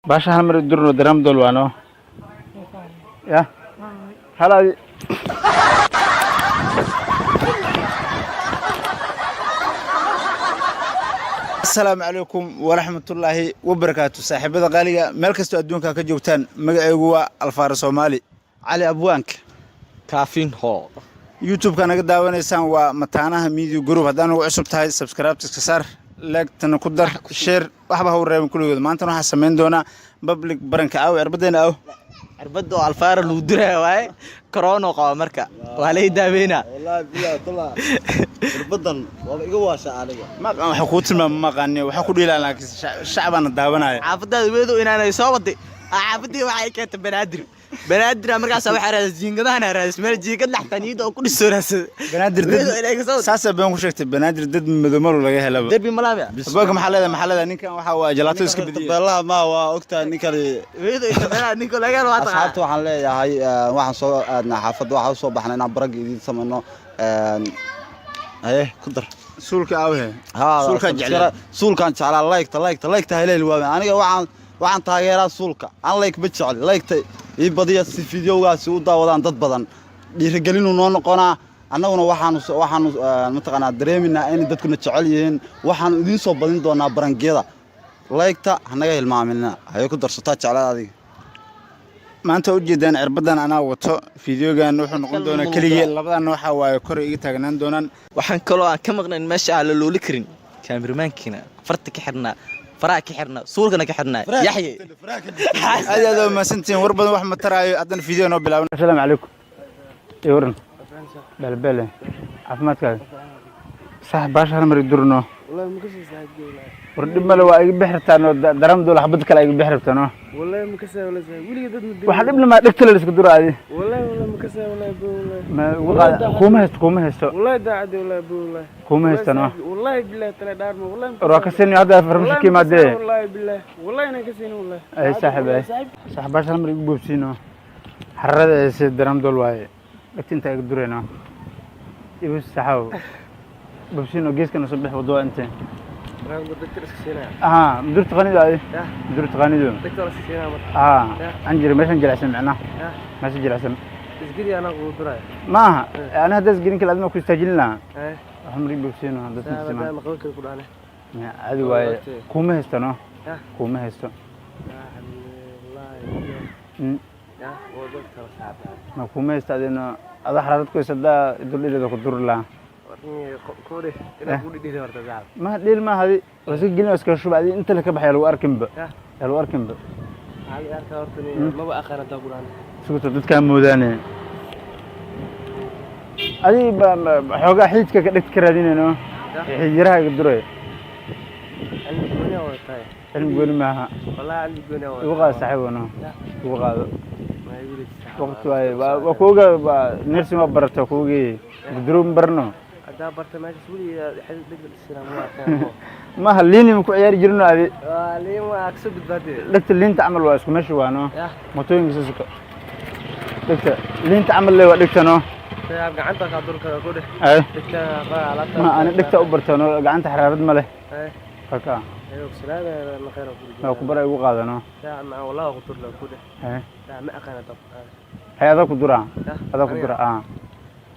Baasha hal mar durno daramdol waano ya halaadi. Asalaamu calaykum waraxmatullaahi wabarakaatu, saaxiibada qaaliga meel kastoo adduunka ka joogtaan. Magacaygu waa Alfaara Soomaali. Cali Abwaanka. Kaafin Hall. YouTube-ka naga daawanaysaan waa Mataanaha Media Group. Haddaan nagu cusub tahay, subscribe iska saar, like-tana ku dar, share, waxba ha u reebin kulligood. Maantana waxaa samayn doonaa public prank-ka. Aaw cirbadeena? Aaw? Cirbadda oo Alfaara lagu duraya waaye. Corona qaba, marka waa lay daaweynaa. Wallaahi billahi tallah, cirbadan waaba iga waasha aniga. Ma aqaan waxa kuu tilmaama, ma aqaani waxaa ku dhiilaan, laakiin shacbaana daawanaya. Xaafadaada weedow inaanay soo waday. Xaafadii waxay keentay Banaadir. Banaadir markaas waxaa raadis jiingadahana, raadis meel jiingad laxtaa niyada oo ku dhisoo raadsada. Banaadir dad Weedow inay ka soo waday. Saasaa been ku sheegtay. Banaadir dad madow laga helaba. Derbi malaabia. Abwaanka, maxaa leedahay? Maxaa leedahay? Ninkan waxaa waa jalaato iska bediyay. Tabeelaha ma waa ogtahay ninkani. Weedow inta meelaha ninka laga helo waa Asxaabta, taqaana. waxaan leeyahay, waxaan soo aadnaa xaafadda, waxaan usoo baxnay inaan prank idiin samayno. Haye, ku dar. Suulka aawhe? Haa. Suulkaa jeclaa. Suulkaan jeclaa. Like-ta, like-ta, like-ta haleel waame. Aniga waxaan taageeraa suulka aan like ma jecli. Like-ta ii badiya si fideogaasi u daawadaan dad badan. Dhiirigelinuu noo noqonaa. Annaguna waxaanu mataqaanaa dareeminaa inay dadkuna jecel yihiin. Waxaanu idiin soo badin doonaa prank-yada. Like-ta hanaga hilmaamina. Haye, ku darsataa jeclaa adiga. Maanta ujeedaan cirbadan anaa wato. Fideogan wuxuu noqon doonaa keligii. Labadan waxaa waaye kor iga taagnaan doonaan. Waxaan kaloo aan ka maqnayn meesha aan la looli karin kaamirmaankiina, farta ka xirnaa, faraha ka xirnaa, suulkana ka xirnaa, Yaxye. Aad iyo aad waa mahadsantihiin. War badan wax ma taraayo. Haddana video noo bilaaban. Asalaamu calaykum. Iyo waran belbele, caafimaadkaaga sax? Baasha hal mar durno. والله ما كسر صاحبي والله. War dhib male, waa iga bixi rabtaan oo daram dool xabad kale iga bixi rabtaan oo. والله ما كسر ولا صاحبي ولي dad ma Waxa dhib lama dhegta la iska duro adi. والله والله ما كسر والله بو والله. Ma ugu qaad, kuma haysto, kuma haysto. والله daacad والله بو والله. Kuma haysto no. والله بالله tala dhaar ma والله. War waa ka sini hadda farmasho ka yimaadee. والله بالله والله انا كسين والله. Ay saaxiib, ay saaxiib, baasha hal mar igu boobsiino. Xararada ee si daram dool waaye, dhegta inta iga durayno igu saxaw boobsiino. Geeskana soo bix, waddo intee? Doctor iska siinaya. Aha, mudur taqaanido adi? Yah. Mudur taqaanido? Doctor iska siinaya marka. Haa. Yah. Anjir meeshan jilicsan macnaha. Yah. Meesha jilicsan. Isgiri anaa kugu duraya. Ma aha, ani haddaas gelin kale adima ku istaajilin lahaa. Eh. Wax mar ii boobsiino haddaad saaxiib siman. Ma qaban kari ku dhahne. Caadi waaye, kuma haysto no. Yah. Kuma haysto. والله. Yah, waa doctor saaxiib. Ma kuma haysto adina, ada xaraarad ku haysto haddaa duldhileeda ku duri lahaa. Kore inaa ku dhidhihi horta saaxiib. Ma dhiil ma hadi, waa iska gelin, waa iska shuba adi. Inta la ka baxaya lagu arkinba. Yah. Yaa lagu arkinba. Maxaa arkaa horta? Maba aqaan hadaa ku dhahne. Sugto, dadkaa moodaane adi xoogaa xididka ka dhegta ka raadinayno. Yah. Xidid yaraha iga duray. Cilmi gooni aa wadataa. Cilmi gooni maaha. والله cilmi gooni aa. Igu qaado saaxiib, no. Yah. Igu qaado. Ma igu wareejisa. Waqti waaye, waa kuuga nursing waa barata kuugii guduro ma barno. Haddaa barta meeshaas weligaa xidid dhegta dhisina ma arkaan. Maaha, liini ma ku ciyaari jirno adi? Waa liin, waa kasoo badbaadee. Dhegta liinta camal waa isku meesha waa no. Yah. Mootooyinka soo dhegta liinta camal le waa dhegta no. Saaxiib, gacanta kaa dur kara ku dheh. Ay. Dhegta alaabta. Ma ani dhegta u barta no, gacanta xaraarad ma leh. Ay. Kaka. Ayo salaada ma khayr ku. Waa ku bara, igu qaadano. Saaxiib ma wallahi ku dur la ku dheh. Ay. Saaxiib, ma aqaan haddaa ku dhahne. Hay, adaa ku duraa. Yah. Adaa ku dura ah.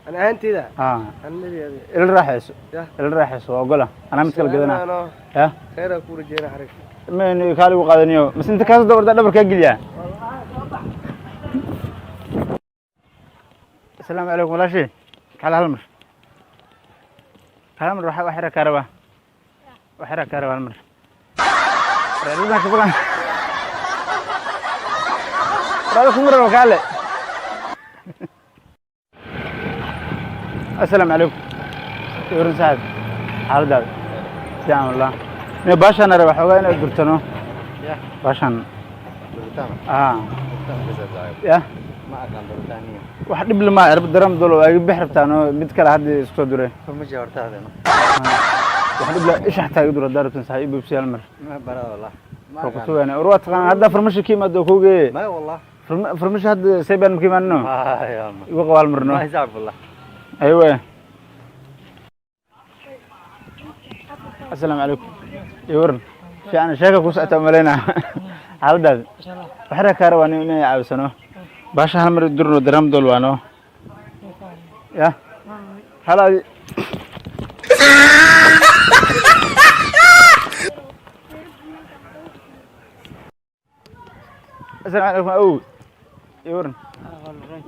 Ana ahaanteyda. Ah. Ana adiga. Ila raaxayso. Yah. Ila raaxayso, waa ogola, anaa mid kala gadanaa. Ano. Ya. Khayr ku rajeena xarig. Ma kaali ugu qaadaniyo mase inta kaas dabarta dhabar kaa geliyaa. Asalaamu calaykum walaashay, kaala hal mar, kaala hal mar. Wax yara kaa rabaa, wax yara kaa rabaa hal mar. Reerbaha ka fogaan walaalo kuma rabo, kaale. Asalaamu calaykum, waran saaxib, xaaladaada fiican? Wallah me baashaan raba xoogaa inaad durtano baashaan. Ah ya, wax dhib lama cirb daram dolo waa iga bix rabtaan oo mid kale hadda isku soo duray. Wax dhib la isha xataa iga dura haddaa rabtan sax ii boobsiya hal mar. Waa ku sugaana. War waa taqaanaa hadda farmasho ka yimaado kowgee. Farmasho hadda seybaan ma ka imaanino, igu qaba hal mar no. Aywa, asalaamu calaykum, iyo waran fiican? Sheeka ku socota umalaynaa. Xaaladaada waxra kaa rabaa inay caawisano baasha hal mar durno daramdol waano ya hal adi. Asalaamu calaykum awow, iyo waran?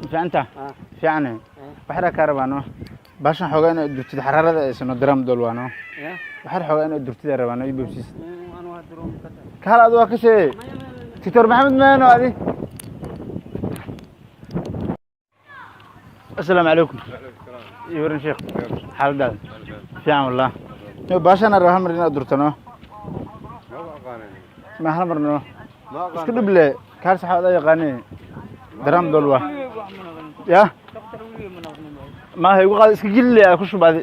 Fiicanta fiicane. Waxra kaa rabaano baashan xoogaa inay durtid xaraarada aysano daramdol waano. Waxar xoogaa inay durtid ay rabaano iyo bobsiis kaal adu waa ka sheegay Doctor Maxamed Maano adi. Asalaamu calaykum, iyo waran sheekh? Xaaladaada fiican wallah. Yo, baashan raba hal mar inaad durtano ma hal marno isku dhible kaal saxa adaa yaqaane daramdol waa ya maaha igu qaad iska gilile aa ku shubadi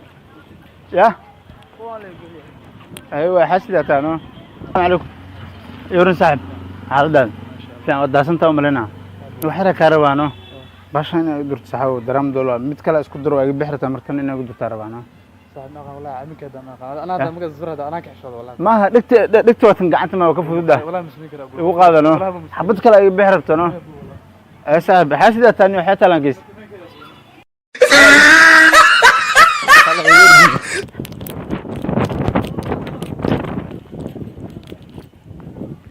ya. Aywa, xasida taano. Asalaamu calaykum, yorin saaxib, xaaladaada fiican? Waa daasantaa umalena. Waxyara kaa rabaano baashan inay durto saxaabo daramdol waa mid kale isku duro waa iga bixi rabtaa markan inay igu durtaa rabaano. Maaha dhegta dhegta waatan gacanta ma waa ka fududah igu qaadano xabad kale iga bixi rabtano. Ee saaxib, xasida taani waxay taalankiis.